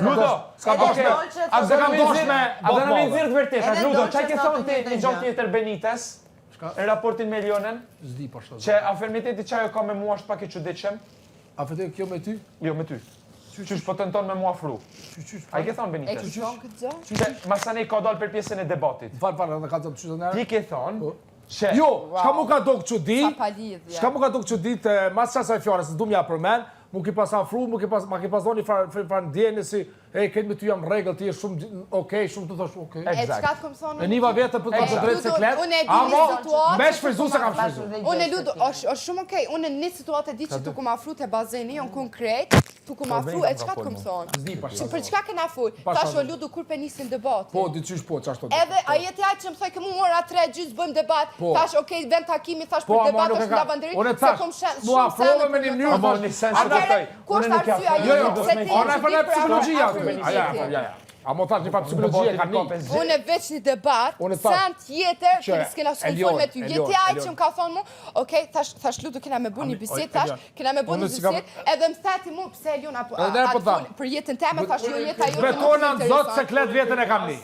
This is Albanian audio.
Ludo, S'ka okej. dosh me, A s'ka dosh me A do na botë me nxjerr të vërtetat, Edhe Ludo, Dolce çka ke thotë thonë ti të një njëjtën gjë gjë. tjetër Benites? Në raportin me Elionën, S'di po shto. që afërmiteti që ajo ka me mua është pak i çuditshëm. A fete kjo me ty? Jo, me ty. Qysh po tenton me mua afru. Qysh qysh? A i ke thonë E Benites? ki thonë këtë gjë? Që masanej ka dalë për pjesën e debatit. Fal, fal, edhe ka të qysh të Ti ke thonë Po. që Jo, çka mu ka dok çudi? Sa pa lidhje. Çka mu ka dok çudi të mas qasaj fjale, se du m'ja përmen, mu ki pas afru, mu ki pas, ma ki pas dhoni far, far, far ndjenjë si, ej, këtë me ty jam rregull, ti je shumë okej, shumë të thosh, okej. E Eksakt. çka të kom thonë? E niva vetëm për të të Eksakt. drejtë seklet, Unë e di amo një situatë me që shfryzu tu se kam kom shfryzu. Unë e Ludo, është është shumë okej. Unë në një situatë e di që tu kom afru te bazeni, unë konkret, tu kom afru, e çka të kom thonë? S'di pa Që për çka kena fol? Pa Thash o shazë. Ludo kur pe nisin debatin. Po, di qysh po, qashtu. Edhe a jeti ai që më thoj ke mu ora 3 gjysë bëjmë debat. Po. Thash okej, vend takimi, thash Po, për ama debat nuk e është ka- lavandëri, Unë e se thash, kom shen, mu shumë afrove sene me për një më mënyrë, thonë. Ama një sens Atëherë, kuptoj. Ku Unë është nuk ja arsyeja afroj. Jo, jo, jote? Pse ti ona je e fërë çudi për psikologjia. afërmitetin? A, ja, ja, ja. A mo thash një farë psikologjie ka një. Unë e veç një debat, Unë thash sen tjetër, që kena s'kena s'kom Elion, fol me ty. Elion, Jeti ai Elion. që më ka thonë mu, okej, thash thash Ludo kena me bu një Ami, bisedë, oj, thash, Elion, kena me bu unë një si kam- bisedë, edhe më thati mu, pse Elion apo Edhe a po të tham. fol për jetën teme, thash jo jeta jote nuk Betona më në zot intereson. se klet vjetën e kam një.